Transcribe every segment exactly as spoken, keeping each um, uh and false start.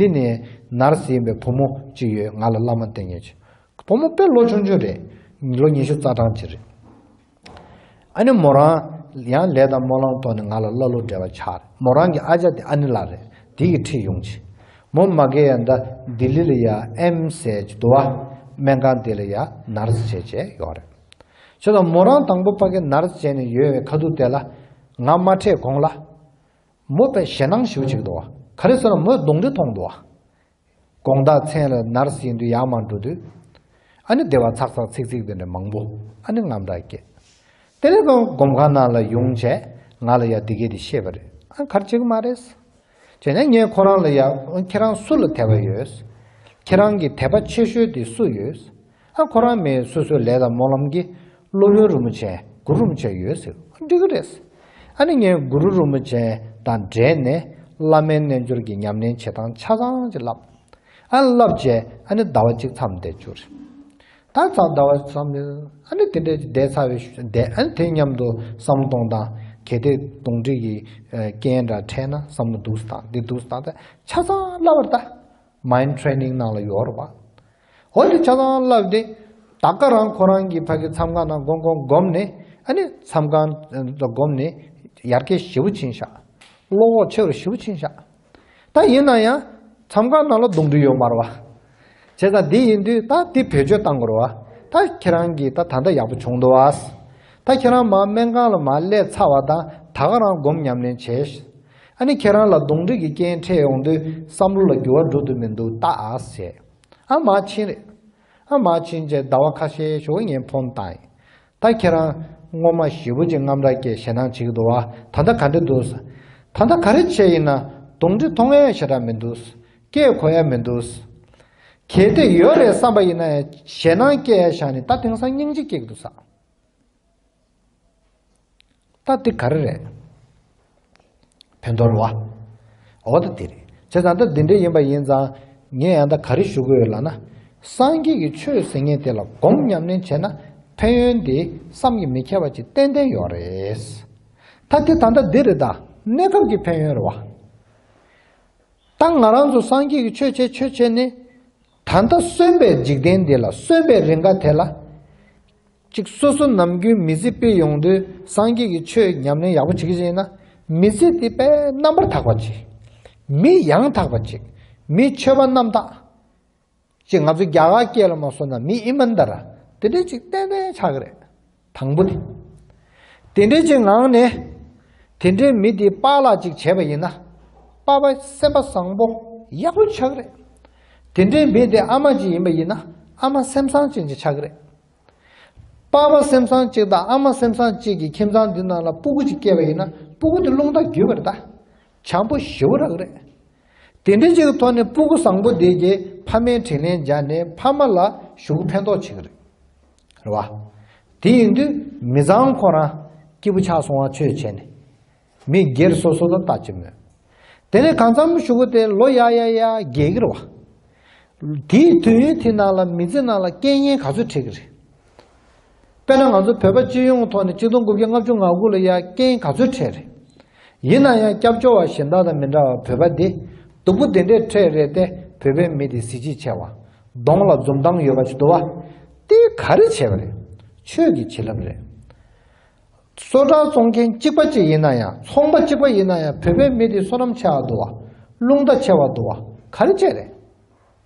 ལི་ནས་ནར་སི་ཡིན་པའི་བུ་མོ་གཅིག་ཡོད། ང་ལ་བླ་མ་བསྟེན་མཁན་ཅིག་བུ་མོ་དཔེ་ལོ་ཆུང་ཆུང་རེད། ལོ་ཉི་ཤུ་རྩ་གྲངས་ཅིག་རེད། ཨ་ནི་མོ་རང་ཡང་ལས་དང་སྨོན་ལམ་ཐོག་ནས་ང་ལ་བླ་ལོ་འབྲེལ་བ་ཆགས་རེད། མོ་རང་གི་ཨ་ཅག་དེ་ཨ་ནི་ལགས་རེད། དེ་གིས་ཁྲིད་ཡོང་ཅིག་མོ་མ་གི་ཡ་ད་ལྡི་ལི་ལ་ཡ་ཨེམ་སི་ཟེར་གྱི་འདུག་བ། སྨན་ཁང་དེ་ལ་ཡ་ནར་སི་བྱས་བྱས་ཡོད་རེད། བྱས་ཙང་མོ་རང་དང་པོ་ཕ་གི་ནར་སི་བྱས་ནས་ཡོད་པའི་ཁ་ཐུག་དེ་ལ་ང་མ་འཕྲད་གོང་ལ། མོ་དཔེ་ཞེད་སྣང་ཞེ་པོ་ཅིག་འདུག་བ། ག་རེ་ཟེར་ན་མོས་གདོན་འདྲེ་མཐོང་འདུག་བ། དགོང་དག་མཚན་ལ་ནར་སི་ཡིན་དུས་ཡར་མར་འགྲོ་དུས། ཨ་ནི་སྡེ་བ་ཚག་ཚག་ཚིག་ཚིག་དེ་འདྲ་མང་པོ། ཨ་ནི་དངངས་སྐྲག་སྐྱེས། དེ་ནས་ཁོང་སྒོམ་ཁང་ནང་ལ་ཡོང་བྱས་ང་ལ་ཡ་འདི་གས་དེ་བཤད་པ་རེད། ཨ་ག་རེ་བྱེད་ཀྱི་མ་རེད། བྱས་ན་ངས་ཁོ་རང་ལ་ཡ་ཁྱེད་རང་སུ་ལ་དད་པ་ཡོད། ཁྱེད་རང་གི་དད་པ་ཆེ་ཤོས་དེ་སུ་ཡོད། ཨ་ཁོ་རང་མི་སོ་སོའི་ལས་དང་སྨོན་ལམ་གྱི་སློབ་དཔོན་རིན་པོ་ཆེ་གུ་རུ་རིན་པོ་ཆེ་ཡོད་ཟེར། འགྲིག་གི་རེད། ཨ་ནི་ངས་གུ་རུ་རིན་པོ་ཆེ་དང་འབྲེལ་ནས་བླ་མའི་རྣལ་འབྱོར་གྱི་ཉམས་ལེན་བྱེད་སྟངས་ཆ་ཚང་ཅིག་བསླབ། ཨ་ནི་བསླབ་བྱས་ཨ་ནི་ཟླ་བ་གཅིག་མཚམས་བསྡད་བཅུག་རེད། ད་ཚ་ཟླ་བ་མཚམས་ཨ་ནི་དེ་འདྲའི་བསྡད་ཚར་བའི་ཤུ་བསྡད་ཨ་ནི་དེ་མཉམ་དུ་བསམ་བློ་གཏོང་སྟངས་གལ་ཏེ་གདོན་འདྲེ་གི་རྐྱེན་འདྲ་འཕྲད་ན་བསམ་བློ་འདུག་སེ་བཏང་འདི་འདུག་སེ་བཏང་ད་ཆ་ཚང་བསླབ་པ་རེད་ད། Mind Training ནང་ལ་ཡོད་རེད་བ། འོ་དེ་ཆ་ཚང་བསླབས་ཏེ། ད་ག་རང་ཁོ་རང་གི་ཕ་གི་མཚམས་ཁང་ནང་དགོང་དགོང་སྒོམ་ནས་ཨ་ནི་མཚམས་ཁང་དུ་སྒོམ་ནས་ཡར་རྒྱས་ཞེ་པོ་ཕྱིན་ཤག་བློ་ཁོག་ཆེ་བ་ཞེ་པོ་ཕྱིན་ཤག་ད་ཡིན་ན་ཡང་མཚམས་ཁང་ནང་ལ་གདོན་འདྲེ་ཡོད་མ་རེད་བ། བྱས་ཙང་འདི་ཡིན་དུས་ད་འདི་བེད་སྤྱོད་བཏང་དགོས་རེད་བ། ད་ཁྱེད་རང་གིས་ད་ད་ལྟ་ཡག་པོ་བྱུང་འདུག་བ། ད་ཁྱེད་རང་མར་སྨན་ཁང་ལ་མར་སླེབས་ཚར་བ་དང་ད་ག་རང་སྒོམ་ཉམས་ལེན་བྱས། ཨ་ནི་ཁྱེད་རང་ལ་གདོན་འདྲེ་གི་རྐྱེན་འཕྲད་ཡོང་དུས་བསམ་བློ་ལ་འགྱུར་བ་འགྲོ་དུ་མི་འདུག་ལྟ་ཨ་ཟེར། ཨ་མར་ཕྱིན་རེད། ཨ་མར་ཕྱིན་རྗེས་ཟླ་བ་ཁ་ཤས་ཞོགས་ངས་ཕོན་བཏང་ཡིན། ད་ཁྱེད་རང་སྔོན་མ་ཞེ་པོ་ཅིག་དངངས་སྐྲག་སྐྱེས་ཞེད་སྣང་བྱེད་ཀྱི་འདུག་བ། ད་ལྟ་ག་འདྲ་འདུག་ཟེར། ད་ལྟ་ག་རེ་བྱས་ཡིན་ན་གདོན་འདྲེ་མཐོང་ཡས་ཞེ་དྲག་མི་འདུག་སྐད་གོ་ཡས་མི་འདུག་གལ་ཏེ་ཡོད་རེད་བསམ་པ་ཡིན་ན་ཡང་ཞེད་སྣང་སྐྱེ་ཡས་བཞག་ནས་ད་དེང་སང་སྙིང་རྗེ་སྐྱེ་གི་འདུག་ཟེར། ད་འདི་ག་རེ་རེད། ཕན་ཐོགས་རེད་བ། འོ་ད་འདི་རེད། བྱས་ཙང་ད་འདི་འདྲ་ཡིན་པ་ཡིན་ཙང་ངས་ཡང་ད་ག་རེ་ཞུ་དགོས་ཡོད་ལབ་ན། སངས་རྒྱས་ཀྱི་ཆོས་ཟེར་མཁན་དེ་ལ་སྒོམ་ཉམས་ལེན་བྱས་ན་ཕན་ཡོན་དེ་བསམ་གྱིས་མི་ཁྱབ་པ་ཅིག་ཏན་ཏན་ཡོད་རེད། ད་འདི་ད་ལྟ་འདི་རེད་ད། གནས་སྐབས་ཀྱི་ཕན་ཡོན་རེད་བ། ད་ང་རང་ཚོ་སངས་རྒྱས་ཀྱི་ཆོས་བྱས་ཆོས་བྱས་ནས། ད་ལྟ་གསོན་པའི་འཇིག་རྟེན་འདི་ལ་གསོན་པའི་རིང་ག་དེ་ལ། ཅིག་སོ་སོ་ནམ་རྒྱུན་མི་ཚེ་སྤེལ་ཡོང་དུས་སངས་རྒྱས་ཀྱི་ཆོས་ཉམས་ལེན་ཡག་པོ་བྱེད་ཀྱི་ཡིན་ན། མི་ཚེ་འདི་དཔེ་རྣམ་པར་དག་པ་ཅིག་མི་ཡང་དག་པ་ཅིག་མི་ཆོས་པ་རྣམ་དག་ཅིག་ང་ཚོ་རྒྱ་གར་སྐད་ལ་མ་སོང་ན་མི་ཨི་མན་ད་ར། དེ་འདྲའི་ཅིག་ཏན་ཏན་ཆགས་ཀྱི་རེད། དང་པོ་དེ། དེ་འདྲའི་ཅིག་ངང་ནས། དེ་འདྲའི་མི་དེ་པཱ་ལགས་ཅིག་བྱས་པ་ཡིན་ན། པཱ་པ་སེམས་པ་བཟང་པོ། ཡག་པོ་ཆགས་ཀྱི་རེད། དེ་འདྲའི་མི་དེ་ཨ་མ་ཅིག་ཡིན་པ་ཡིན་ན། ཨ་མ་སེམས་བཟང་ཅན་ཅིག་ཆགས་ཀྱི་རེད། པཱ་པ་སེམས་བཟང་ཅིག་དང་ཨ་མ་སེམས་བཟང་ཅིག་གི་ཁྱིམ་ཚང་འདི་ནང་ལ་སྤུ་གུ་ཅིག་སྐྱེས་པ་ཡིན་ན་སྤུ་གུ་དེ་རླུང་རྟ་རྒྱུས་པ་རེད་ད། བྱམས་པོ་ཞེ་པོ་རག་གི་རེད། དེ་འདྲ་ཅིག་གི་ཐོག་ནས་སྤུ་གུ་བཟང་པོ་དེ་གིས་ཕ་མའི་དྲིན་ལན་འཇལ་ནས་ཕ་མ་ལ་ཞེ་པོ་ཕན་ཐོགས་བྱེད་ཀྱི་རེད། རེད་བ། དེ་ཡིན་དུས་མི་ཚང་ཁོ་རང་སྐྱིད་པོ་ཆགས་སོང་བ་ཆོས་བྱས་ནས། མི་སྒེར་སོ་སོ་ལ་ལྟ་ཅི་མོད། དེ་ནས་གང་འཚམ་ཞུ་གི་དེ་ལོ་ཡ་ཡ་ཡ་རྒས་ཀྱི་རེད་བ། དེའི་དུས་ཡུན་དེ་ནང་ལ་མི་ཚེ་ནང་ལ་རྐྱེན་ངན་ག་ཚོད་འཕྲད་ཀྱི་རེད། དཔེར་ན་ང་ཚོ་བོད་པ་སྤྱི་ཡོངས་ཐོག་ནས་གཅིག་སྟོང་དགུ་བརྒྱ་ལྔ་བཅུ་ང་དགུ་ལ་ཡ་རྐྱེན་ག་ཚོད་འཕྲད་རེད། ཡིན་ན་ཡང་སྐྱབས་བཅོལ་བ་གཞན་དག་དང་མི་འདྲ་བར་བོད་པ་འདི་སྡུག་པོ་དེ་འདྲས་འཕྲད་རེད་དེ་བོད་པའི་མི་དེ་གཟི་བརྗིད་ཆེ་བ། གདོང་ལ་འཛུམ་མདངས་ཡོད་པ་ཅིག་འདུག་བ། དེ་ག་རེ་བྱས་པ་རེད། ཆོས་ཀྱི་བྱིན་རླབས་རེད། སོ་ཊར་བཙོང་མཁན་གཅིག་པ་གཅིག་ཡིན་ན་ཡང་ཚོང་པ་གཅིག་པ་ཡིན་ན་ཡང་བོད་པའི་མི་དེ་བསོད་ནམས་ཆེ་བ་འདུག་བ། རླུང་རྟ་ཆེ་བ་འདུག་བ། ག་རེ་བྱས་རེད།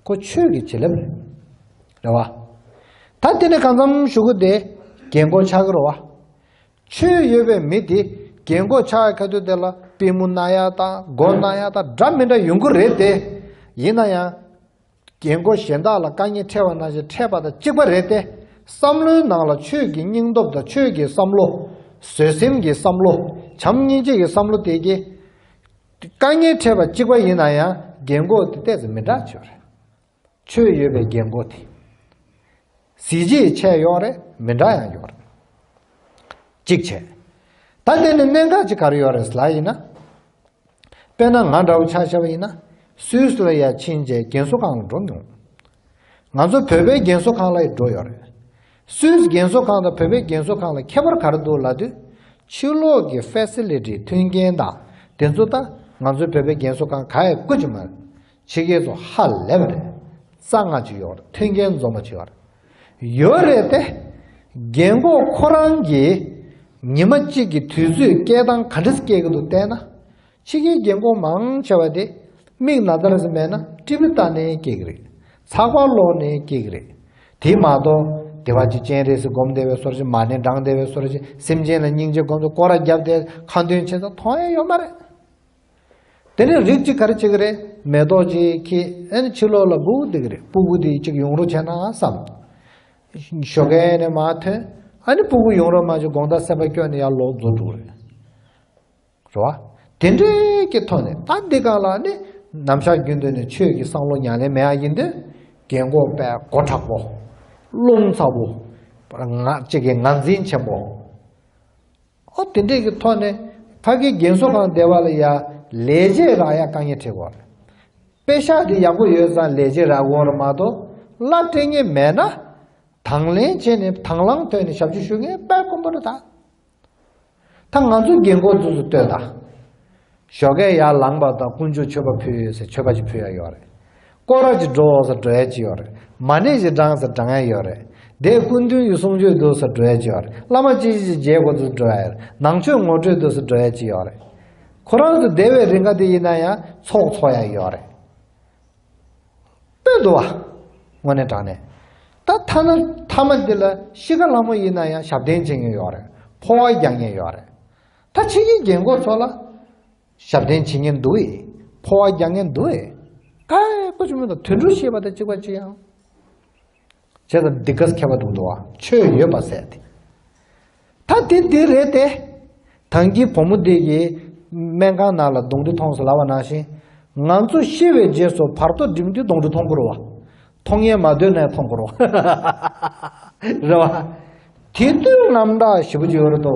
ཁོ་ཆོས་ཀྱི་བྱིན་རླབས་རེད། རེད་བ། ད་དེ་ནས་གང་འཚམ་ཞུ་གི་དེ་རྒན་གོག་ཆགས་ཀྱི་རེད་བ། ཆོས་ཡོད་པའི་མི་དེ་རྒན་གོག་ཆགས་ཡ་ཁ་ཐུག་དེ་ལ་པུས་མོ་ན་ཡ་དང་མགོ་ན་ཡ་དང་འདྲ་མི་འདྲ་ཡོང་གི་རེད་དེ། ཡིན་ན་ཡང་། རྒན་གོག་གཞན་དག་ལ་དཀའ་ངལ་འཕྲད་པ་ནང་བཞིན་འཕྲད་པ་དང་གཅིག་པ་རེད་དེ། བསམ་བློའི་ནང་ལ་ཆོས་ཀྱི་སྙིང་སྟོབས་དང་ཆོས་ཀྱི་བསམ་བློ། བཟོད་སེམས་ཀྱི་བསམ་བློ། བྱམས་སྙིང་རྗེ་ཡི་བསམ་བློ་དེ་གིས། དཀའ་ངལ་འཕྲད་པ་གཅིག་པ་ཡིན་ན་ཡང་རྒན་གོག་དེ་ཏོག་ཙམ་མི་འདྲ་ཆེ་བ་རེད། ཆོས་ཡོད་པའི་རྒན་གོག་དེ། གཟི་བརྗིད་ཆེ་ཡོད་རེད་མི་འདྲ་ཡང་ཡོད་རེད། གཅིག་བྱས། ད་དེ་ནི་གནད་འགག་ཅིག་ག་རེ་ཡོད་རེད་ལབ་ཡིན་ན། དཔེར་ན་ང་འདྲ་བོ་ཆ་བཞག་པ་ཡིན་ན། སུད་སི་ལ་ཡར་ཕྱིན་རྗེས་རྒན་གསོ་ཁང་ལ་འགྲོ་མྱོང་། ང་ཚོ་བོད་པའི་རྒན་གསོ་ཁང་ལ་ཡང་འགྲོ་ཡོད་རེད། སུད་སི་རྒན་གསོ་ཁང་དང་བོད་པའི་རྒན་གསོ་ཁང་ལ་ཁྱད་པར་ག་རེ་འདུག་ལབ་དུས། ཕྱི་ལོགས་ཀྱི་ཕེ་སི་ལི་ཊི་མཐུན་རྐྱེན་དང་དེ་ཚོ་ད་ང་ཚོའི་བོད་པའི་རྒན་གསོ་ཁང་ག་ཡང་དགོས་ཀྱི་མ་རེད། ཕྱི་རྒྱལ་ཚོ་ཧ་ལས་པ་རེད། རྩ་ང་ཅིག་ཡོད་རེད། མཐུན་རྐྱེན་འཛོམས་པ་ཅིག་ཡོད་རེད། ཡོད་རེད་དེ། རྒན་གོག་ཁོ་རང་གིས་ཉི་མ་གཅིག་གི་དུས་ཚོད་སྐྱེལ་སྟངས་ག་འདྲ་སྐྱེལ་གི་འདུག་བལྟས་ན། ཕྱི་རྒྱལ་རྒན་གོག་མང་ཆེ་བ་དེ་མིག་ན་ཚ་རེ་ཟིན་མེད་ན་ཊི་བི་ལྟ་ནས་སྐྱེལ་གི་རེད། ཚགས་པར་ཀློག་ནས་སྐྱེལ་གི་རེད། དེ་མ་གཏོགས་དེ་བ་ཅིག་སྤྱན་རས་གཟིགས་སྒོམ་བསྡད་པའི་བཟོ་འདྲ་ཅིག་མ་ཎི་བགྲང་བསྡད་པའི་བཟོ་འདྲ་ཅིག་སེམས་ཅན་ལ་སྙིང་རྗེ་སྒོམ་ཚུལ་སྐོར་ར་བརྒྱབ་བསྡད་ཁ་འདོན་བྱེད་ས་མཐོང་ཡ་ཡོད་མ་རེད། དེ་ནས་རིགས་གཅིག་ག་རེ་བྱེད་ཀྱི་རེད། མེ་ཏོག་ཅིག་ཁྱེར་ཨ་ནི་ཕྱི་ལོགས་ལ་སྤུ་གུ་འདི་གི་རེད། སྤུ་གུ་འདི་གཅིག་ཡོང་རོགས་བྱས་ན་བསམ། ཞོགས་ཀས་ནས་མར་ཐོན། ཨ་ནི་སྤུ་གུ་ཡོང་རོགས་མ་བྱས་དགོང་དག་སེམས་པ་སྐྱོ་ནས་ཡར་ལོག་འཛུལ་འགྲོ་གི་རེད། རེད་བ། དེ་འདྲའི་གི་ཐོག་ནས་ད་འདི་གང་ལ་ནི་ནམ་ཞག་རྒྱུན་དུ་ནས་ཆོས་ཀྱི་བསམ་བློ་ཉམས་ལེན་མེད་ཡ་ཡིན་དུས་རྒན་གོག་དཔེ་མགོ་མཁྲེགས་པོ། རླུང་ཚ་པོ། ང་གཅིག་གི་ངར་འཛིན་ཆེན་པོ། ཨོ་དེ་འདྲས་ཀྱི་ཐོག་ནས་ཕ་གི་རྒན་གསོ་ཁང་བསྡད་པ་ལ་ཡ་ལས་བྱེད་རག་ཡ་དཀའ་ངལ་འཕྲད་ཀྱི་ཡོད་རེད། པེ་ཤག་དེ་ཡག་པོ་ཡོད་ཙང་ལས་བྱེད་རག་གི་ཡོད་རེད་མ་གཏོགས་གླ་སྤྲད་མཁན་མེད་ན་དང་ལེན་བྱས་ནས་དང་བླངས་ཐོག་ནས་ཞབས་ཞུ་ཞུ་མཁན་དཔེ་དཀོན་པོ་རེད་ད། ད་ང་ཚོ་རྒན་གོག་ཚོ་ཚོ་ལྟོས་དང་། ཞོགས་ཀས་ཡར་ལངས་པ་དང་དཀོན་མཆོག་མཆོད་པ་ཕུལ་ཟེར་མཆོད་པ་ཅིག་ཕུལ་ཡ་ཡོད་རེད། སྐོར་ར་ཅིག་འགྲོ་ཟེར་འགྲོ་ཡ་ཅིག་ཡོད་རེད། མ་ཎི་ཅིག་བགྲང་ཟེར་བགྲང་ཡ་ཡོད་རེད། དེ་སྐུ་མདུན་གྱི་གསུང་ཆོས་འདུག་ཟེར་འགྲོ་ཡ་ཅིག་ཡོད་རེད། བླ་མ་ཅིག་ཅིག་མཇལ་དགོས་ཟེར་འགྲོ་ཡ་ཡོད་རེད། ནང་ཆོས་ངོ་སྤྲོད་འདུག་ཟེར་འགྲོ་ཡ་ཅིག་ཡོད་རེད། ཁོ་རང་ཚོ་བསྡད་པའི་རིང་ག་དེ་ཡིན་ན་ཡང་ཚོགས་འཚོགས་ཡ་ཡོད་རེད། དཔེ་འདུག་བ། དངོས་གནས་དྲང་གནས། ད་ཐ་ན་མཐའ་མ་འདི་ལ་གཤིས་ཀ་ལྷ་མོ་ཡིན་ན་ཡང་ཞབས་བརྟན་བྱེད་མཁན་ཡོད་རེད། འཕོ་བ་རྒྱག་མཁན་ཡོད་རེད། ད་ཕྱི་རྒྱལ་རྒན་གོག་ཚོ་ལ་ཞབས་བརྟན་བྱེད་མཁན་འདུག་ཨེ། འཕོ་བ་རྒྱག་མཁན་འདུག་ཨེ། ཀ་ཀོ་ཆུ་མོ་དང་དུད་འགྲོ་ཤེས་པ་དང་གཅིག་པ་གཅིག་ཡང་། བྱས་ཙང་འདི་ག་ཁྱད་པར་འདུག་འདུག་བ། ཆོས་ཡོད་པ་ཟེར་ཏེ། ད་དེ་འདི་རེད་དེ། ད་གིན་བུ་མོ་འདི་གིས་སྨན་ཁང་ནང་ལ་གདོན་འདྲེ་མཐོང་ཟེར་ལབ་པ་ནང་བཞིན། ང་ཚོ་ཤི་བའི་རྗེས་སུ་བར་དོ་འགྲིམ་དུས་གདོན་འདྲེ་མཐོང་གི་རེད་བ། མཐོང་ཡས་མ་འདོད་ནའི་མཐོང་གི་རེད་བ། རེད་བ། དེ་དུས་རྣམ་དག་ཞེ་པོ་ཅིག་ཡོད་རེད་དོ།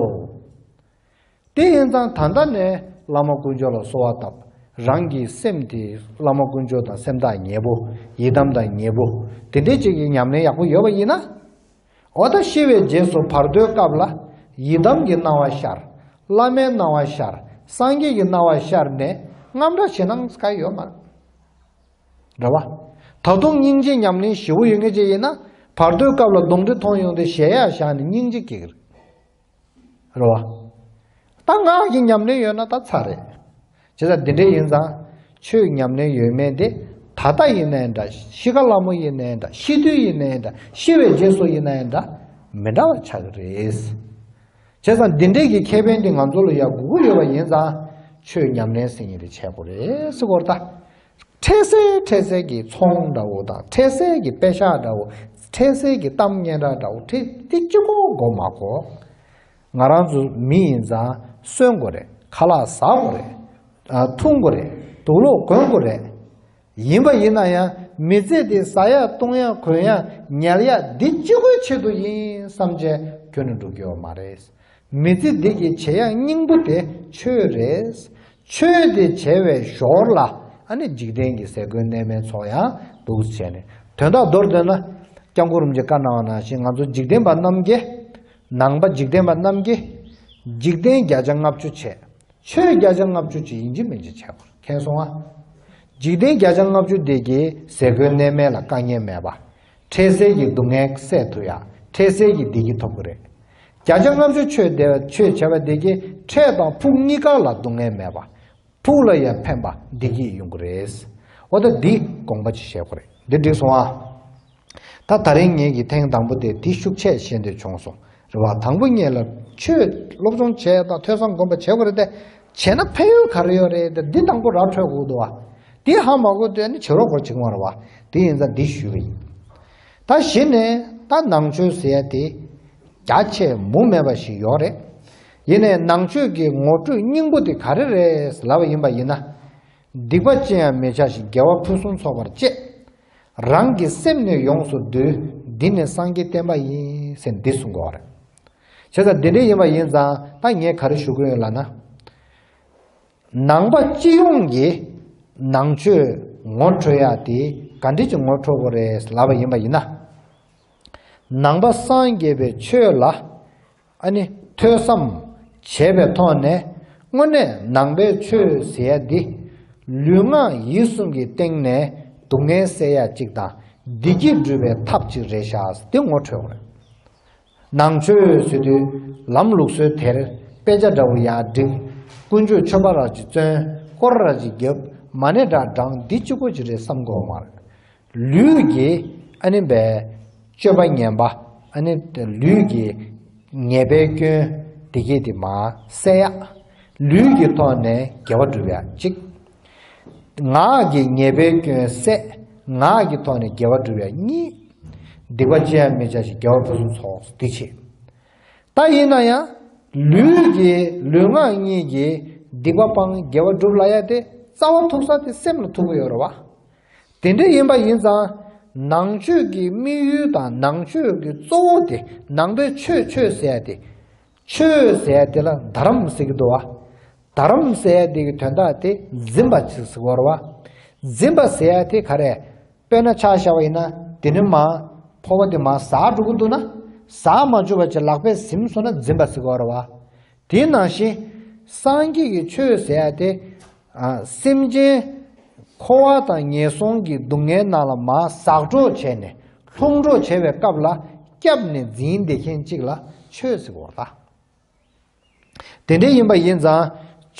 དེ་ཡིན་ཙང་ད་ལྟ་ནས་བླ་མ་དཀོན་མཆོག་ལ་གསོལ་བ་བཏབ། རང་གི་སེམས་དེ་བླ་མ་དཀོན་མཆོག་དང་སེམས་ཐག་ཉེ་པོ། ཡི་དམ་དང་ཉེ་པོ། དེ་འདྲའི་ཅིག་གི་ཉམས་ལེན་ཡག་པོ་ཡོད་པ་ཡིན་ན། འོ་ད་ཤི་བའི་རྗེས་སུ་བར་དོའི་སྐབས་ལ་ཡི་དམ་གྱི་སྣང་བ་ཤར། བླ་མའི་སྣང་བ་ཤར། སངས་རྒྱས་ཀྱི་སྣང་བ་ཤར་ནས་རྔམ་སྐྲག་བྱེད་སྟངས་ག་ཡོད་མ་རེད་བ། ད་དུང་སྙིང་རྗེ་ཉམས་ལེན་ཞེ་པོ་ཡོད་མཁན་ཅིག་ཡིན་ན་བར་དོའི་སྐབས་ལ་གདོན་འདྲེ་མཐོང་ཡོང་དུས་གཞལ་ཡས་བཞག་ནས་སྙིང་རྗེ་སྐྱེ་གི་རེད། རེད་བ། ད་ངག་གི་ཉམས་ལེན་ཡོད་ན་ད་ཚར་རེད། བྱས་ཙང་འདི་འདྲ་ཡིན་ཙང་ཆོས་ཉམས་ལེན་ཡོད་མེད་དེ་ད་ལྟ་ཡིན་ནའི་འདྲ། ཤི་ཁ་སླ་མོ་ཡིན་ནའི་འདྲ། ཤི་དུས་ཡིན་ནའི་འདྲ། ཤི་བའི་རྗེས་སུ་ཡིན་ནའི་འདྲ། མི་འདྲ་བ་ཆགས་ཀྱི་རེད། བྱས་ཙང་འདི་འདྲའི་གི་ཁེ་ཕན་དེ་ང་ཚོ་ལ་ཡ་དགོས་ཀྱི་ཡོད་པ་ཡིན་ཙང་ཆོས་ཉམས་ལེན་ཟེར་མཁན་དེ་བྱེད་དགོས་རེད་ཟེར་གོ་རེད་ད། འཕྲལ་སེལ་འཕྲལ་སེལ་གྱི་ཚོང་འདྲ་བོ་དང་འཕྲལ་སེལ་གྱི་པེ་ཤག་འདྲ་བོ། འཕྲལ་སེལ་གྱི་གཏམ་སྙན་གྲགས་འདྲ་བོ་འཕྲལ་དེ་གཅིག་པོ་དགོས་མ་དགོས། ང་རང་ཚོ་མི་ཡིན་ཙང་གསོན་དགོས་རེད། ཁ་ལག་ཟ་དགོས་རེད། ཨ། འཐུང་དགོས་རེད། དུག་ལོག་གོན་དགོས་རེད། ཡིན་པ་ཡིན་ན་ཡང་མི་ཚེ་འདི་ཟ་ཡ་བཏུང་ཡ་གོན་ཡ་ཉལ་ཡ་འདི་གཅིག་པོའི་ཆེད་དུ་ཡིན་བསམ་བྱས་ཁྱོན་ནས་འགྲོ་རྒྱུ་ཡོད་མ་རེད། མི་ཚེ་འདི་གི་བྱེད་ཡ་སྙིང་པོ་དེ་ཆོས་རེད། ཆོས་དེ་བྱས་པའི་ཞོར་ལ་ཨ་ནི་འཇིག་རྟེན་གྱི་ཟས་གོས་གནས་མལ་ཚོགས་ཡང་འདུག་བྱས་ནས། དོན་དག་མདོར་བསྡུས་ན་སྐྱབས་མགོན་རིན་པོ་ཆེས་བཀའ་གནང་བ་ནང་བཞིན་ང་ཚོ་འཇིག་རྟེན་པ་རྣམས་ཀྱིས། ནང་པ་འཇིག་རྟེན་པ་རྣམས་ཀྱིས་འཇིག་རྟེན་བརྒྱ་ཆ་ལྔ་བཅུ་བྱས། ཆོས་བརྒྱ་ཆ་ལྔ་བཅུ་ཅིག་ཡིན་གཅིག་མིན་གཅིག་བྱས་པར་མཁྱེན་སོང་ང་། འཇིག་རྟེན་བརྒྱ་ཆ་ལྔ་བཅུ་དེ་གིས་ཟས་གོས་གནས་མལ་ལ་དཀའ་ངལ་མེད་པ། འཕྲལ་སེལ་གྱི་སྡུག་བསྔལ་སེལ་ཐུབ་ཡ། འཕྲལ་སེལ་གྱི་བདེ་སྐྱིད་ཐོབ་ཀྱི་རེད། བརྒྱ་ཆ་ལྔ་བཅུ་ཆོས་བདེ་བ་ཆོས་བྱས་པ་དེ་གིས་འཕྲལ་དང་ཕུགས་གཉིས་ཀ་ལ་སྡུག་བསྔལ་མེད་པ། ཕུགས་ལ་ཡང་ཕན་པ་བདེ་སྐྱིད་ཡོང་གི་རེད། འོ་ད་འདི་དགོངས་པ་ཅིག་བཞེས་དགོས་རེད། འདི་འགྲིག་སོང་ཨ། ད་ད་རིང་ངེད་ཀྱི་ཐེངས་དང་པོ་དེ་འདི་ཤུགས་ཆེ་བཞེས་འདོད་བྱུང་སོང་། རེད་བ། དང་པོ་ངེད་ལ་ཆོས་སློབ་སྦྱོང་བྱས་དང་ཐོས་བསམ་སྒོམ་པ་བྱེད་དགོས་རེད་དེ། བྱས་ན་ཕན་ཡོན་ག་རེ་ཡོད་རེད་དེ། འདི་དང་པོ་ར་འཕྲོད་དགོས་འདུག་བ། འདི་ཧ་མ་གོ་དུས་ནི་བྱེད་རོགས་སྐོར་བྱེད་ཀྱི་མ་རེད་བ། དེ་ཡིན་ཙང་འདི་ཞུས་པ་ཡིན། ད་གཞི་ནས་ད་ནང་ཆོས་ཟེར་ཡ་དེ་རྒྱ་ཆེ་མུ་མེད་པ་ཞིག་ཡོད་རེད། ཡིན་ནའི་ནང་ཆོས་ཀྱི་ངོ་སྤྲོད་སྙིང་པོ་དེ་ག་རེ་རེད་ལབ་པ་ཡིན་པ་ཡིན་ན། སྡིག་པ་ཅི་ཡང་མི་བྱ་ཞིང་། དགེ་བ་ཕུན་སུམ་ཚོགས་པར་སྤྱད། རང་གི་སེམས་ནི་ཡོངས་སུ་འདུལ། འདི་ནི་སངས་རྒྱས་བསྟན་པ་ཡིན་ཟེར་འདི་གསུང་གི་ཡོད་རེད། བྱས་ཙང་འདི་འདྲ་ཡིན་པ་ཡིན་ཙང་ད་ངས་ག་རེ་ཞུ་གི་ཡོད་ལབ་ན། ནང་པ་སྤྱི་ཡོངས་ཀྱི་ནང་ཆོས་ངོ་འཕྲོད་ཡ་དེ་ག་འདྲ་ཅིག་ངོ་འཕྲོད་དགོས་རེད་ལབ་པ་ཡིན་པ་ཡིན་ན། ནང་པ་སངས་རྒྱས་པའི་ཆོས་ལ་ཨ་ནི་ཐོས་བསམ་བྱས་པའི་ཐོག་ནས་དངོས་གནས་ནང་པའི་ཆོས་ཟེར་ཡ་འདི་ ལུས་ངག་ཡིད་གསུམ་གྱི་སྟེང་ནས་སྡུག་བསྔལ་སེལ་ཡ་གཅིག་དང་བདེ་སྐྱིད་སྒྲུབ་པའི་ཐབས་གཅིག་རེད་ཤག་དེ་ངོ་འཕྲོད་དགོས་རེད། ནང་ཆོས་ཟེར་དུས་ལམ་ལུགས་སྲོལ་དེར་དཔེ་ཆ་འདྲ་བོ་ཡར་བསྒྲིགས། དཀོན་མཆོག་མཆོད་པ་ར་ཅིག་བརྩོན། སྐོར་ར་ཅིག་བརྒྱབ། མ་ཎི་འདྲ་བགྲངས། འདི་གཅིག་པོ་ཅིག་རེད་བསམ་དགོས་མ་རེད། ལུས་ཀྱི་ཨ་ནི་བའི་སྤྱོད་པ་ངན་པ། ཨ་ནི་ལུས་ཀྱི་ཉེས་པའི་སྐྱོན་དེ་གྱད་དེ་མར་སེལ་ཡ། ལུས་ཀྱི་ཐོག་ནས་དགེ་བ་སྒྲུབ་ཡ་གཅིག། ངག་གི་ཉེས་པའི་སྐྱོན་བསལ། ངག་གི་ཐོག་ནས་དགེ་བ་སྒྲུབ་ཡ་གཉིས། སྡིག་པ་ཅི་ཡང་མི་བྱ་ཞིང་། དགེ་བ་ཕུན་སུམ་ཚོགས། འདི་བྱེད། ད་ཡིན་ན་ཡང་ལུས་ཀྱི་ལུས་ངག་གཉིས་ཀྱིས་སྡིག་པ་སྤང་། དགེ་བ་སྒྲུབ་ལབ་ཡ་དེ་རྩ་བ་ཐུག་ས་དེ་སེམས་ལ་ཐུག་གི་ཡོད་རེད་བ། དེ་འདྲ་ཡིན་པ་ཡིན་ཙང་ནང་ཆོས་ཀྱི་དམིགས་ཡུལ་དང་ནང་ཆོས་ཀྱི་གཙོ་བོ་དེ། ནང་པའི་ཆོས་ཆོས་ཟེར་ཡ་དེ། ཆོས་ཟེར་ཡ་དེ་ལ་དྷ་རམ་ཟེར་གྱི་འདུག་བ། དྷ་རམ་ཟེར་ཡ་དེ་གི་དོན་དག་དེ་འཛིན་པ་ཟེར་གྱི་ཡོད་རེད་བ། འཛིན་པ་ཟེར་ཡ་དེ་ག་རེ། དཔེར་ན་ཆ་བཞག་པ་ཡིན་ན། དེ་ནི་མ་ཕོར་པ་དེ་མར་ཟག་འགྲོ་གི་འདུག་ན། ཟག་མ་བཅུག་པ་བྱས་ལག་པས་ཟིན་སོང་ན་འཛིན་པ་ཟེར་གྱི་ཡོད་རེད་བ། དེ་ནང་བཞིན་སངས་རྒྱས་ཀྱི་ཆོས་ཟེར་ཡ་དེ། ཨ། སེམས་ཅན་འཁོར་བ་དང་ངན་སོང་གི་སྡུག་བསྔལ་ནང་ལ་མར་ཟག་འགྲོ་བྱས་ནས། ལྷུང་འགྲོ་བྱས་པའི་སྐབས་ལ་སྐྱབས་ནས་འཛིན་བསྡད་མཁན་གཅིག་ལ་ཆོས་ཟེར་གྱི་ཡོད་རེད་ད། དེ་འདྲ་ཡིན་པ་ཡིན་ཙང་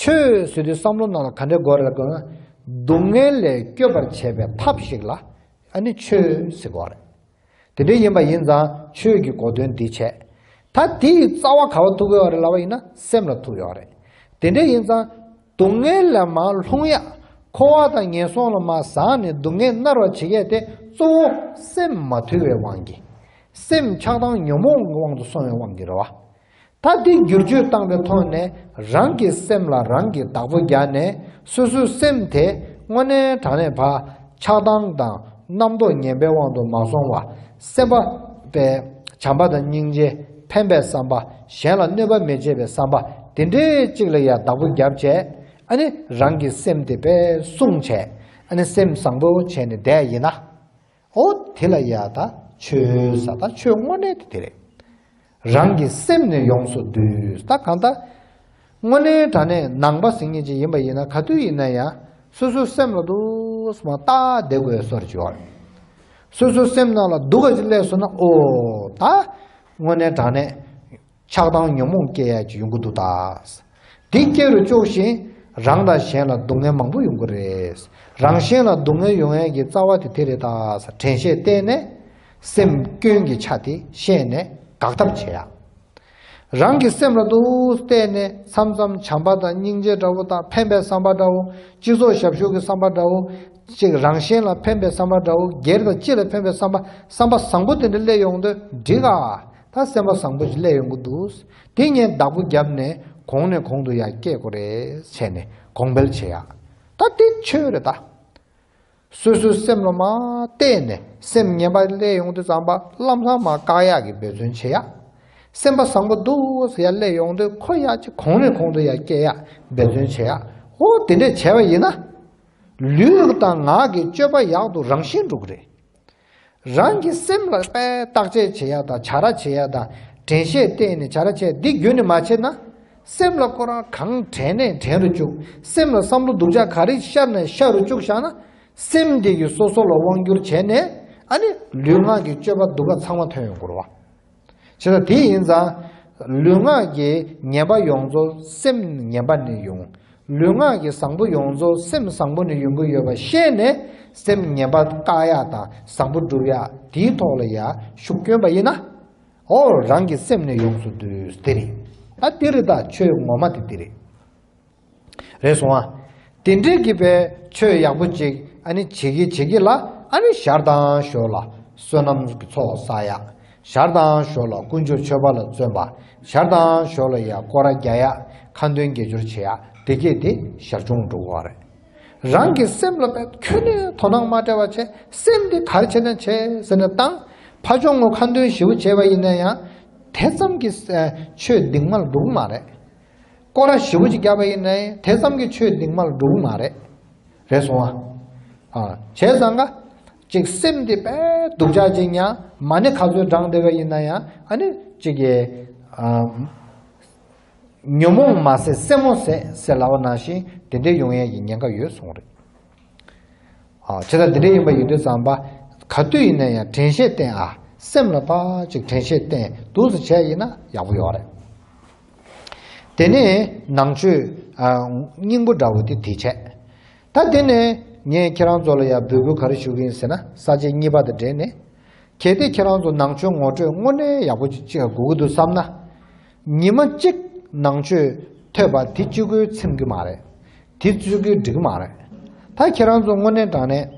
ཆོས་ཟེར་དུས་བསམ་བློ་ནང་ལ་ག་འདྲ་དགོས་རེད་ལབ་དགོས་ན། སྡུག་བསྔལ་ལས་སྐྱོབ་པར་བྱེད་པའི་ཐབས་ཤིག་ལ་ཨ་ནི་ཆོས་ཟེར་དགོས་རེད། དེ་འདྲ་ཡིན་པ་ཡིན་ཙང་ཆོས་ཀྱི་གོ་དོན་འདི་བྱས། ད་དེ་ཡི་རྩ་བ་ག་པར་ཐུག་ཡོད་རེད་ལབ་པ་ཡིན་ན་སེམས་ལ་ཐུག་ཡོད་རེད། དེ་འདྲ་ཡིན་ཙང་སྡུག་བསྔལ་ལ་མར་ལྷུང་ཡ། འཁོར་བ་དང་ངན་སོང་ལ་མར་ཟག་ནས་སྡུག་བསྔལ་མནར་བར་བྱེད་མཁན་དེ་གཙོ་བོ་སེམས་མ་དུལ་བའི་དབང་གིས། སེམས་ཆགས་སྡང་ཉོན་མོངས་ཀྱི་དབང་དུ་སོང་བའི་དབང་གིས་རེད་བ། ད་འདི་བསྒྱུར་བཅོས་བཏང་པའི་ཐོག་ནས་རང་གི་སེམས་ལ་རང་གིས་བདག་པོ་རྒྱག་ནས། སོ་སོའི་སེམས་དེ་དངོས་གནས་དྲང་གནས་ཕར་ཆགས་སྡང་དང་རྣམ་རྟོག་ངན་པའི་དབང་དུ་མ་སོང་བར། སེམས་པ་པའི་བྱམས་པ་དང་སྙིང་རྗེ། ཕན་པའི་བསམ་པ། གཞན་ལ་གནོད་པ་མི་བྱེད་པའི་བསམ་པ་དེ་འདྲའི་གཅིག་ལ་ཡར་བདག་པོ་བརྒྱབ་བྱས། ཨ་ནི་རང་གི་སེམས་དེ་དཔེ་བསྲུང་བྱས། ཨ་ནི་སེམས་བཟང་པོ་བྱས་ནས་བསྡད་ཡིན་ན། ཨོ་དེ་ལ་ཡ་ད་ཆོས་ཟེར། ད་ཆོས་དངོས་གནས་དེ་དེ་རེད། རང་གི་སེམས་ནི་ཡོངས་སུ་འདུལ། ད་གང་ལྟར་དངོས་གནས་དྲང་གནས་ནང་པ་ཟེར་མཁན་ཅིག་ཡིན་པ་ཡིན་ན། ག་དུས་ཡིན་ན་ཡང་སོ་སོའི་སེམས་ལ་འདུག་སེ་མར་བལྟས་བསྡད་དགོས་སོ་རེ་བྱེད་པ་རེད། སོ་སོའི་སེམས་ནང་ལ་སྡུག་ག་ཅིག་སླེབས་སོང་ན། ཨོ་ད་དངོས་གནས་དྲང་གནས་ཆགས་སྡང་ཉོན་མོངས་སྐྱེ་ཡ་ཅིག་ཡོང་གི་འདུག་ད། འདི་སྐྱེ་རུ་བཅུག་བཞིན་རང་དང་གཞན་ལ་སྡུག་བསྔལ་མང་པོ་ཡོང་གི་རེད། རང་གཞན་ལ་སྡུག་བསྔལ་ཡོང་ཡས་ཀྱི་རྩ་བ་དེ་དེ་རེད་ད། དྲན་ཤེས་བསྟེན་ནས་སེམས་སྐྱོན་གྱི་ཆ་དེ་ཤེས་ནས་དགག་ཐབས་བྱེད་ཡ། རང་གི་སེམས་ལ་འདུག་སེ་བལྟས་ནས་མཚམས་མཚམས་བྱམས་པ་དང་སྙིང་རྗེ་འདྲ་བོ་དང་ཕན་པའི་བསམ་པ་འདྲ་བོ། སྤྱི་ཚོགས་ཞབས་ཞུ་གི་བསམ་པ་འདྲ་བོ། ཅིག་རང་གཞན་ལ་ཕན་པའི་བསམ་པ་འདྲ་བོ། སྒེར་དང་སྤྱི་ལ་ཕན་པའི་བསམ་པ། བསམ་པ་བཟང་པོ་དེ་འདྲ་སླེབས་ཡོང་དུས་འགྲིག་ག་ད་སེམས་པ་བཟང་པོ་ཞིག་སླེབས་ཡོང་གི་འདུག་དེ་ངས་བདག་པོ་བརྒྱབ་ནས་གོང་ནས་གོང་དུ་ཡར་སྐྱེད་དགོས་རེད་བྱས་ནས་གོང་འཕེལ་བྱེད་ཡ། ད་དེ་ཆོས་རེད་ད། སོ་སོའི་སེམས་ལ་མར་བལྟས་ནས་སེམས་ངན་པ་སླེབས་ཡོང་དུས་ཙམ་པ་ལམ་སང་མར་བཀག་ཡག་གི་འབད་བརྩོན་བྱེད་ཡ། སེམས་པ་བཟང་པོ་འདུག་ཟེར་ཡ་སླེབས་ཡོང་དུས་ཁོ་ཡར་ཅིག་གོང་ནས་གོང་དུ་ཡར་སྐྱེད་ཡ་འབད་བརྩོན་བྱེད་ཡ། ཨོ་དེ་འདྲས་བྱས་པ་ཡིན་ན། ལུས་དང་ངག་གི་སྤྱོད་པ་ཡག་ཏུ་རང་བཞིན་འགྲོ་གི་རེད། རང་གི་སེམས་ལ་དཔེ་བརྟག་དཔྱད་བྱེད་ཡ་དང་བྱ་ར་བྱེད་ཡ་དང་དྲན་ཤེས་བསྟེན་ནས་བྱ་ར་བྱེད་ཡ་འདི་རྒྱུན་ནས་མ་བྱས་ན། སེམས་ལ་ཁོ་རང་གང་དྲན་ནས་དྲན་རུ་བཅུག་སེམས་ལ་བསམ་བློ་སྡུག་ཅག་ག་རེ་ཤར་ནས་ཤར་རུ་བཅུག་བཞག་ན། སེམས་འདི་གིས་སོ་སོ་ལ་དབང་བསྒྱུར་བྱས་ནས། ཨ་ནི་ལུས་ངག་གི་སྤྱོད་པ་སྡུག་པ་ཚང་མ་ཐོན་ཡོང་གི་རེད་བ། བྱས་ཙང་དེ་ཡིན་ཙང་། ལུས་ངག་གི་ངན་པ་ཡོངས་རྫོགས་སེམས་ངན་པ་ནས་ཡོང་། ལུས་ངག་གི་བཟང་པོ་ཡོངས་རྫོགས་སེམས་བཟང་པོ་ནས་ཡོང་གི་ཡོད་པ་ཤེས་ནས། སེམས་ངན་པ་བཀག་ཡག་དང་བཟང་པོ་སྒྲུབ་ཡག་དེའི་ཐོག་ལ་ཡ་ཤུགས་བསྐྱོན་པ་ཡིན་ན། ཨོ་རང་གི་སེམས་ནི་ཡོངས་སུ་འདུལ་དེ་རེད། ད་དེ་རེད་ད། ཆོས་ངོ་མ་དེ་དེ་རེད། རེད་སོང་ཨ། དེ་འདྲའི་གི་པའི་ཆོས་ཡག་པོ་ཅིག་ཨ་ནི་བྱེད་ཀྱི་བྱེད་ཀྱི་ལ། ཨ་ནི་ཞར་དང་ཞོར་ལ་བསོད་ནམས་ཀྱི་ཚོགས་བསགས་ཡ། ཞར་དང་ཞོར་ལ་དཀོན་མཆོག་མཆོད་པ་ལ་བརྩོན་པ། ཞར་དང་ཞོར་ལ་ཡ་སྐོར་ར་རྒྱག་ཡ། ཁ་འདོན་དགེ་སྦྱོར་བྱེད་ཡ། དེ་གས་དེ་ཞར་བྱུང་འགྲོ་གི་རེད། རང་གི་སེམས་ལ་པས་ཁྱོན་ནས་དོ་སྣང་མ་སྤྲད་པ་བྱས། སེམས་འདི་ག་རེ་བྱས་ན་བྱས་ཟེར་ནས་བཏང་། ཕ་ཆུང་ངུ་ཁ་འདོན་ཞེ་པོ་བྱས་པ་ཡིན་ན་ཡང་དེ་ཙམ་གྱིས་ཆོས་འདུག་མ་ལ་འགྲོ་གི་མ་རེད། སྐོར་ར་ཞེ་པོ་ཅིག་བརྒྱབ་པ་ཡིན་ན་ཡང་དེ་ཙམ་གྱིས་ཆོས་འདུག་མ་ལ་འགྲོ་གི་མ་རེད། རེད་སོང་ཨ། ཨ། བྱས་ཙང་ཀ་ཅིག་སེམས་འདི་པས་སྡུག་ཅག་ཅིག་ཡང་མ་ཎི་ག་ཚོད་བགྲངས་བསྡད་པ་ཡིན་ན་ཡང་། ཨ་ནི་ཅིག་གི་ཨ། ཉོན་མོངས་མ་ཟད་སེན་མོ་ཟད་ཟེར་ལབ་པ་ནང་བཞིན་དེ་འདྲའི་ཡོང་ཡས་ཀྱི་ཉེན་ཁ་ཡོད་གསུངས་རེད། ཨ་བྱས་ཙང་འདི་འདྲ་ཡིན་པ་ཡིན་དུས་ཙམ་པ། ག་དུས་ཡིན་ན་ཡང་དྲན་ཤེས་བསྟེན་ཨ། སེམས་ལ་ཕར་ཅིག་དྲན་ཤེས་བསྟེན་འདུག་སེ་བྱས་ཡིན་ན་ཡག་པོ་ཡོད་རེད། དེ་ནས་ནང་ཆོས་ཨ་སྙིང་པོ་འདྲ་བོ་དེ་དེ་བྱས། ད་དེ་ནས་ངས་ཁྱེད་རང་ཚོ་ལ་ཡང་འབོད་སྐུལ་ག་རེ་ཞུ་གི་ཡིན་ཟེར་ན། ས་བཅད་གཉིས་པ་དང་འབྲེལ་ནས། གལ་ཏེ་ཁྱེད་རང་ཚོ་ནང་ཆོས་ངོ་སྤྲོད་དངོས་གནས་ཡག་པོ་ཅིག་དགོས་ཀྱི་འདུག་བསམ་ན། ཉི་མ་གཅིག་ནང་ཆོས་ཐོས་པ་དེ་གཅིག་པུས་ཚིམ་གྱི་མ་རེད། དེ་གཅིག་པུས་འགྲིག་གི་མ་རེད། ད་ཁྱེད་རང་ཚོ་དངོས་གནས་དྲང་གནས།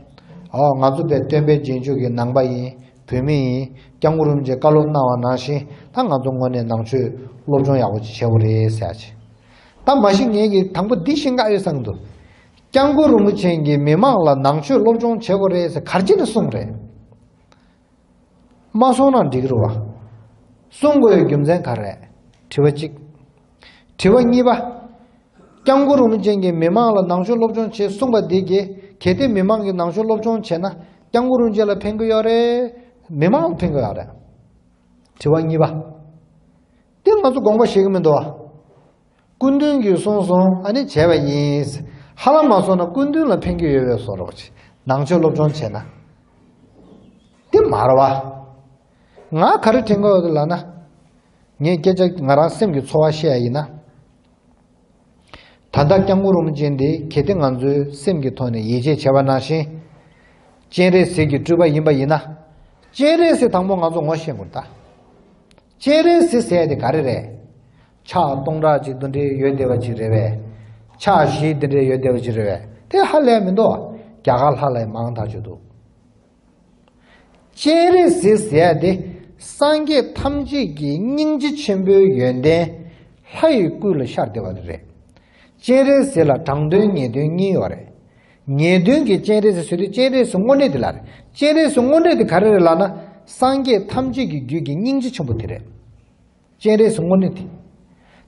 ཨོ་ང་ཚོ་དཔེ་སྟོན་པའི་རྗེས་འཇུག་གི་ནང་པ་ཡིན། བོད་མི་ཡིན། སྐྱབས་མགོན་རིན་པོ་ཆེས་བཀའ་སློབ་གནང་བ་ནང་བཞིན་ད་ང་ཚོ་དངོས་གནས་ནང་ཆོས་སློབ་སྦྱོང་ཡག་པོ་ཅིག་བྱེད་དགོས་རེད་ཟེར་ཡ་ཅིག་ད་མ་གཞི་ངས་ཀྱི་དང་པོ་འདི་ཤེས་དཀའ་ཡོད་བསམ་གྱི་འདུག་སྐྱབས་མགོན་རིན་པོ་ཆེ་གིས་མི་མང་ལ་ནང་ཆོས་སློབ་སྦྱོང་བྱེད་དགོས་རེད་ཟེར་ག་རེ་བྱས་ནས་གསུངས་རེད། མ་གསུངས་ན་འགྲིག་གི་རེད་བ། གསུང་དགོས་རྒྱུ་མཚན་ག་རེ་རེད། དྲི་བ་གཅིག་དྲི་བ་གཉིས་པ། སྐྱབས་མགོན་རིན་པོ་ཆེ་གིས་མི་མང་ལ་ནང་ཆོས་སློབ་སྦྱོང་བྱེད་གསུངས་པ་འདི་གིས་གལ་ཏེ་མི་མང་གིས་ནང་ཆོས་སློབ་སྦྱོང་བྱས་ན་སྐྱབས་མགོན་རིན་པོ་ཆེ་ལ་ཕན་གྱི་ཡོད་རེད། མི་མང་ལ་ཕན་གྱི་ཡོད་རེད། དྲི་བ་གཉིས་པ། འདི་ང་ཚོ་དགོངས་པ་བཞེས་ཀྱི་མི་འདུག་བ། སྐུ་མདུན་གྱིས་གསུངས་སོང་ཨ་ནི་བྱས་པ་ཡིན། ཧ་ལམ་མ་སོང་ན་སྐུ་མདུན་ལ་ཕན་གྱི་ཡོད་པའི་བཟོ་འདྲ་ཅིག་ནང་ཆོས་སློབ་སྦྱོང་བྱས་ན། འདི་མ་རེད་བ། ང་ག་རེ་དྲན་གྱི་ཡོད་ལབ་ན། ངས་སྐད་ཆ་ང་རང་སེམས་ཀྱི་ཚོར་བ་བཤད་ཡ་ཡིན་ན། ད་ལྟ་སྐྱབས་མགོན་རིན་པོ་ཆེ་འདི་གལ་ཏེ་ང་ཚོའི་སེམས་ཀྱི་ཐོག་ནས་ཡིད་ཆེས་བྱས་པ་ནང་བཞིན། སྤྱན་རས་གཟིགས་ཀྱི་སྤྲུལ་པ་ཡིན་པ་ཡིན་ན། སྤྱན་རས་གཟིགས་དང་པོ་ང་ཚོ་ངོ་ཤེས་དགོས་ད། སྤྱན་རས་གཟིགས་ཟེར་ཡ་དེ་ག་རེ་རེད། ཕྱག་སྟོང་ཕྲག་གཅིག་དེ་འདྲའི་ཡོད་བསྡད་པ་ཅིག་རེད་པས། ཕྱག་བཞི་དེ་འདྲའི་ཡོད་བསྡད་པ་ཅིག་རེད་པས། དེ་ཧ་ལས་མི་འདུག་རྒྱ་གར་ལྷ་ལ་ཡང་མང་ཐག་ཆོད་འདུག་སྤྱན་རས་གཟིགས་ཟེར་ཡ་དེ་སངས་རྒྱས་ཐམས་ཅད་ཀྱི་སྙིང་རྗེ་ཆེན་པོའི་ཡོན་ཏན་ལྷ་ཡི་སྐུ་ལ་ཤར་བསྡད་པ་རེད། སྤྱན་རས་གཟིགས་ལ་དྲང་དོན་ངེས་དོན་གཉིས་ཡོད་རེད། ངེས་དོན་གྱི་སྤྱན་རས་གཟིགས་ཟེར་དུས་སྤྱན་རས་གཟིགས་དངོས་གནས་དེ་ལ་རེད། སྤྱན་རས་གཟིགས་དངོས་གནས་དེ་ག་རེ་རེད་ལབ་ན། སངས་རྒྱས་ཐམས་ཅད་ཀྱི་རྒྱུད་ཀྱི་སྙིང་རྗེ་ཆེན་པོ་དེ་རེད། སྤྱན་རས་གཟིགས་དངོས་གནས་དེ།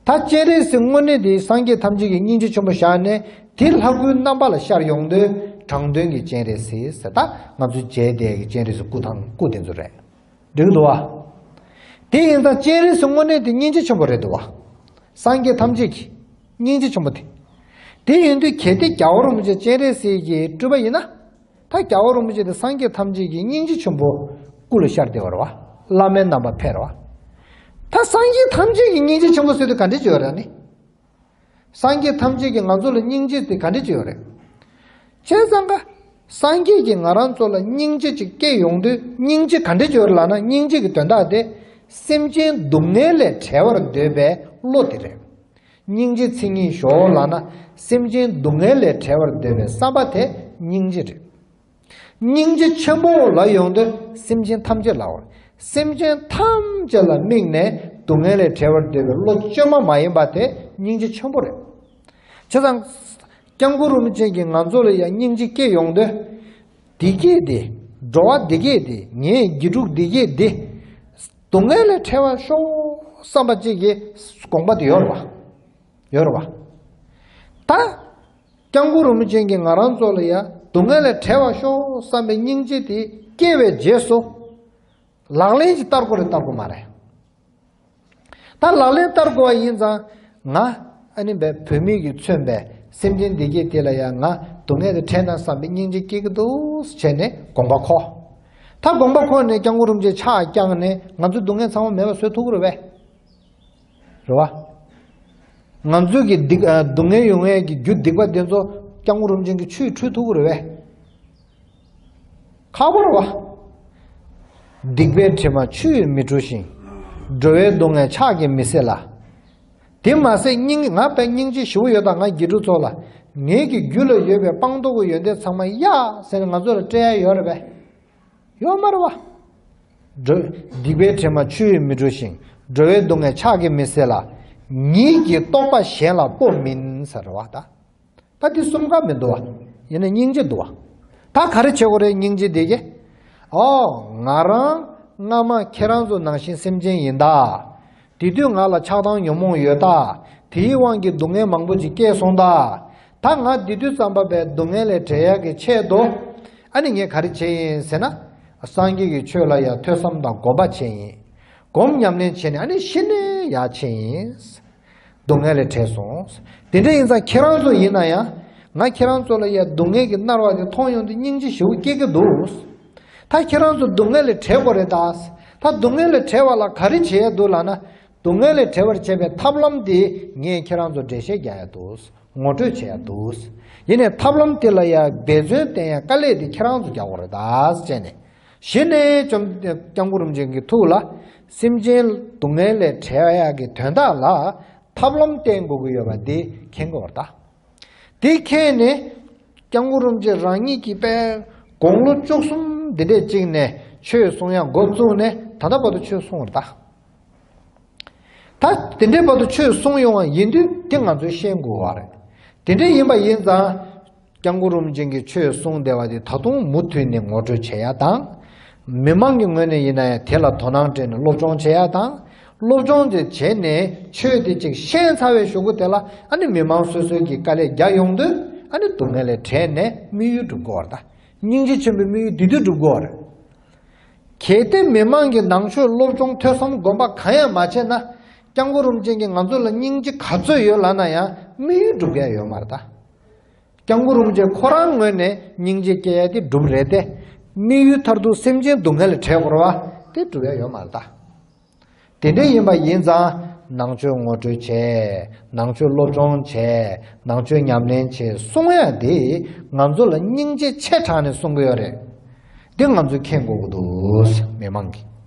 ད་སྤྱན་རས་གཟིགས་དངོས་གནས་དེ་སངས་རྒྱས་ཐམས་ཅད་ཀྱི་སྙིང་རྗེ་ཆེན་པོ་བཞག་ནས་དེ་ལྷ་སྐུའི་རྣམ་པ་ལ་ཤར་ཡོང་དུས་དྲང་དོན་གྱི་སྤྱན་རས་གཟིགས་ཟེར། ད་ང་ཚོས་མཇལ་བསྡད་ཀྱི་སྤྱན་རས་གཟིགས་སྐུ་དང་སྐུ་དེ་ཚོ་རེད། འགྲིག་འདུག་བ། དེ་ཡིན་ཙང་སྤྱན་རས་གཟིགས་དངོས་གནས་དེ་སྙིང་རྗེ་ཆེན་པོ་རེད་འདུག་བ། སངས་རྒྱས་ཐམས་ཅད་ཀྱི་སྙིང་རྗེ་ཆེན་པོ་དེ། དེ་ཡིན་དུས་གལ་ཏེ་རྒྱལ་བ་རིན་པོ་ཆེ་སྤྱན་རས་གཟིགས་ཀྱི་སྤྲུལ་པ་ཡིན་ན། ད་རྒྱལ་བ་རིན་པོ་ཆེ་དེ་སངས་རྒྱས་ཐམས་ཅད་ཀྱི་སྙིང་རྗེ་ཆེན་པོ་སྐུ་ལ་ཤར་བསྡད་པ་རེད་བ། བླ་མའི་རྣམ་པ་ཕེབས་རེད་བ། ད་སངས་རྒྱས་ཐམས་ཅད་ཀྱི་སྙིང་རྗེ་ཆེན་པོ་ཟེར་དུས་ག་འདྲ་ཅིག་ཡོད་རེད་ནི། སངས་རྒྱས་ཐམས་ཅད་ཀྱིས་ང་ཚོ་ལ་སྙིང་རྗེ་དེ་ག་འདྲ་ཅིག་ཡོད་རེད། བྱས་ཙང་ཀ། སངས་རྒྱས་ཀྱིས་ང་རང་ཚོ་ལ་སྙིང་རྗེ་ཅིག་སྐྱེས་ཡོང་དུས་སྙིང་རྗེ་ག་འདྲ་ཅིག་ཡོད་རེད་ལབ་ན། སྙིང་རྗེ་གི་དོན་དག་དེ་སེམས་ཅན་སྡུག་བསྔལ་ལས་བྲལ་བར་འདོད་པའི་བློ་དེ་རེད། སྙིང་རྗེ་མཚན་ཉིད་ཞོག་ལབ་ན་སེམས་ཅན་སྡུག་བསྔལ་ལས་བྲལ་བར་འདོད་པའི་བསམ་པ་དེ་སྙིང་རྗེ་རེད། སྙིང་རྗེ་ཆེན་པོ་ལ་ཡོང་དུས་སེམས་ཅན་ཐམས་ཅད་ལའོ། སེམས་ཅན་ཐམས་ཅད་ལ་དམིགས་ནས་སྡུག་བསྔལ་ལས་བྲལ་བར་འདོད་པའི་བློ་བཅོས་མ་མ་ཡིན་པ་དེ་སྙིང་རྗེ་ཆེན་པོ་རེད། བྱས་ཙང་། སྐྱབས་མགོན་རིན་པོ་ཆེ་གིས་ང་ཚོ་ལ་ཡང་སྙིང་རྗེ་སྐྱེས་ཡོང་དུས། བདེ་སྐྱིད་དེ། འགྲོ་བ་བདེ་སྐྱིད་དེ། ངའི་དགེ་ཕྲུག་བདེ་སྐྱིད་དེ། སྡུག་བསྔལ་ལས་བྲལ་བར་ཤོག་བསམ་པ་གཅིག་གི་དགོངས་པ་དེ་ཡོད་རེད་བ། ཡོད་རེད་བ། ད། སྐྱབས་མགོན་རིན་པོ་ཆེ་གིས་ང་རང་ཚོ་ལ་ཡང་སྡུག་བསྔལ་ལས་བྲལ་བར་ཤོག་བསམ་པའི་སྙིང་རྗེ་དེ་སྐྱེས་པའི་རྗེས་སུ། ལག་ལེན་གྱི་བསྟར་དགོས་རེད་བསྟར་དགོས་མ་རེད། ད་ལག་ལེན་བསྟར་དགོས་པ་ཡིན་ཙང་། ང་ཨ་ནི་བས་བོད་མི་གིས་མཚོན་པའི་སེམས་ཅན་བདེ་སྐྱིད་དེ་ལ་ཡང་ང་སྡུག་བསྔལ་དེ་བྲལ་ན་བསམ་པའི་སྙིང་རྗེ་སྐྱེ་གི་འདུག་བྱས་ནས་དགོངས་པ་འཁོར། ད་དགོངས་པ་འཁོར་ནས་སྐྱབས་མགོན་རིན་པོ་ཆེ་ཕྱག་བརྐྱངས་ནས་ང་ཚོའི་སྡུག་བསྔལ་ཚང་མ་མེད་པ་བཟོ་ཐུབ་ཀྱི་རེད་པས། རེད་བ། ང་ཚོའི་གི་སྡིག་ཨ་སྡུག་བསྔལ་ཡོང་ཡས་ཀྱི་རྒྱུ་སྡིག་པ་དེ་ཚོ་སྐྱབས་མགོན་རིན་པོ་ཆེ་གིས་ཆུས་འཁྲུད་ཐུབ་ཀྱི་རེད་པས། ཁག་པོ་རེད་བ། སྡིག་པའི་དྲི་མ་ཆུས་མི་འཁྲུ་ཞིང་། འགྲོ་བའི་སྡུག་བསྔལ་ཕྱག་གིས་མི་སེལ་ལ། དེ་མ་ཟད་སྙིང་ང་དཔེ་སྙིང་རྗེ་ཞེ་པོ་ཡོད་ད། ང་དགེ་ཕྲུག་ཚོ་ལ་ངེད་ཀྱི་རྒྱུད་ལ་ཡོད་པའི་སྤངས་རྟོགས་ཀྱི་ཡོན་ཏན་ཚང་མ་གཡར་ཟེར་ནས་ང་ཚོ་ལ་སྤྲད་ཡ་ཡོད་རེད་པས། ཡོད་མ་རེད་བ། འགྲོ། སྡིག་པའི་དྲི་མ་ཆུས་མི་འཁྲུ་ཞིང་། འགྲོ་བའི་སྡུག་བསྔལ་ཕྱག་གིས་མི་སེལ་ལ། ཉིད་ཀྱི་རྟོག་པ་གཞན་ལ་གཏོགས་མིན་ཟེར་བ་ད། ད་འདི་གསུམ་ཀ་མི་འདུག་བ། ཡིན་ན་སྙིང་རྗེ་འདུག་བ། ད་ག་རེ་བྱེད་དགོས་རེད་སྙིང་རྗེ་འདི་གིས། ཨོ། ང་རང་སྔ་མ་ཁྱེད་རང་ཚོ་ནང་བཞིན་སེམས་ཅན་ཡིན་ད། དེ་དུས་ང་ལ་ཆགས་སྡང་ཉོན་མོངས་ཡོད་ད། དེའི་དབང་གིས་སྡུག་བསྔལ་མང་པོ་ཅིག་སྐྱེས་སོང་ད། ད་ང་འདི་དུས་ཙམ་པ་བས་སྡུག་བསྔལ་ལས་བྲལ་ཡག་གི་ཆེད་དུ། ཨ་ནི་ངས་ག་རེ་བྱས་ཡིན་ཟེར་ན། སངས་རྒྱས་ཀྱི་ཆོས་ལ་ཡང་ཐོས་བསམ་དང་སྒོམ་པ་བྱས་ཡིན། སྒོམ་ཉམས་ལེན་བྱས་ནས་ཨ་ནི་ཤི་ནས་ཡར་ཕྱིན་ཡིན། སྡུག་བསྔལ་ལས་བྲལ་སོང་། དེ་འདྲ་ཡིན་ཙང་ཁྱེད་རང་ཚོ་ཡིན་ན་ཡང་། ང་ཁྱེད་རང་ཚོ་ལ་ཡ་སྡུག་བསྔལ་གྱི་མནར་བ་དེ་མཐོང་ཡོང་དུས་སྙིང་རྗེ་ཞེ་པོ་སྐྱེ་གི་འདུག་ད་ཁྱེད་རང་ཚོ་སྡུག་བསྔལ་ལས་བྲལ་དགོས་རེད་ད། ད་སྡུག་བསྔལ་ལས་བྲལ་བ་ལ་ག་རེ་བྱེད་ཡ་འདུག་ལབ་ན། སྡུག་བསྔལ་ལས་བྲལ་བར་བྱེད་པའི་ཐབས་ལམ་དེ་ངས་ཁྱེད་རང་ཚོ་འགྲེལ་བཤད་རྒྱག་ཡ་འདུག་ངོ་སྤྲོད་བྱེད་ཡ་འདུག་ཡིན་ནའི་ཐབས་ལམ་དེ་ལ་ཡ་འབད་བརྩོན་བསྟེན་ཡ་དཀའ་ལས་དེ་ཁྱེད་རང་ཚོ་རྒྱག་དགོས་རེད་ད་ཟེར་ནས། གཞི་ནས་བཅོམ་སྐྱབས་མགོན་རིན་པོ་ཆེ་གི་ཐུགས་ལ་སེམས་ཅན་སྡུག་བསྔལ་ལས་བྲལ་ཡག་གི་དོན་དག་ལ་ཐབས་ལམ་བསྟེན་དགོས་ཀྱི་ཡོད་པ་འདི་མཁྱེན་དགོས་པ་རེད་ད། དེ་མཁྱེན་ནས་སྐྱབས་མགོན་རིན་པོ་ཆེ་རང་ཉིད་ཀྱིས་དཔེ་དགུང་ལོ་བཅུ་གསུམ་འདི་འདྲས་ཅིག་ནས་ཆོས་གསུང་ཡག་འགོ་བཙུགས་ནས་ད་ལྟ་བར་དུ་ཆོས་གསུང་བ་རེད་ད། ད་དེ་འདྲའི་བར་དུ་ཆོས་གསུངས་ཡོང་བ་ཡིན་དུས་དེ་ང་ཚོས་ཤེས་དགོས་པ་རེད། དེ་འདྲ་ཡིན་པ་ཡིན་ཙང་། སྐྱབས་མགོན་རིན་པོ་ཆེ་གིས་ཆོས་གསུངས་བསྡད་པ་དེ་ད་དུང་མུ་མཐུད་ནས་ངོ་སྤྲོད་བྱེད་ཡ་དང་། མི་མང་གི་ངོས་ནས་ཡིན་ན་ཡང་དེ་ལ་དོ་སྣང་སྤྲད་ནས་སློབ་སྦྱོང་བྱེད་ཡ་དང་། སློབ་སྦྱོང་དེ་བྱས་ནས་ཆོས་དེ་ཅིག་ཤེས་ཚར་བའི་གཞུག་གུ་དེ་ལ་ཨ་ནི་མི་མང་སོ་སོའི་གི་དཀའ་ལས་རྒྱག་ཡོང་དུས་ཨ་ནི་སྡུག་བསྔལ་ལས་བྲལ་ནས་དམིགས་ཡུལ་འགྲུབ་དགོས་པ་རེད་ད། སྙིང་རྗེ་ཆེན་པོའི་དམིགས་ཡུལ་དེ་དུས་འགྲུབ་དགོས་པ་རེད། གལ་ཏེ་མི་མང་གིས་ནང་ཆོས་སློབ་སྦྱོང་ཐོས་བསམ་སྒོམ་པ་གང་ཡང་མ་བྱས་ན། སྐྱབས་མགོན་རིན་པོ་ཆེ་གིས་ང་ཚོ་ལ་སྙིང་རྗེ་ག་ཚོད་ཡོད་ལབ་ན་ཡང་དམིགས་ཡུལ་འགྲུབ་ཡ་ཡོད་མ་རེད་ད། སྐྱབས་མགོན་རིན་པོ་ཆེ་ཁོ་རང་ངོས་ནས་སྙིང་རྗེ་སྐྱེ་ཡ་དེ་འགྲུབ་རེད་དེ། དམིགས་ཡུལ་མཐར་ཐུག་སེམས་ཅན་སྡུག་བསྔལ་ལས་བྲལ་དགོས་རེད་བ། དེ་འགྲུབ་ཡ་ཡོད་མ་རེད་ད། དེ་འདྲ་ཡིན་པ་ཡིན་ཙང་ནང་ཆོས་ངོ་སྤྲོད་བྱས། ནང་ཆོས་སློབ་སྦྱོང་བྱས། ནང་ཆོས་ཉམས་ལེན་བྱས་གསུང་ཡ་དེ་ང་ཚོ་ལ་སྙིང་རྗེ་ཆེ་དྲགས་ནས་གསུང་གི་ཡོད་རེད། འདི་ང་ཚོས་མཁྱེན་དགོས་ཀྱི་འདུག་མི་མང་གིས།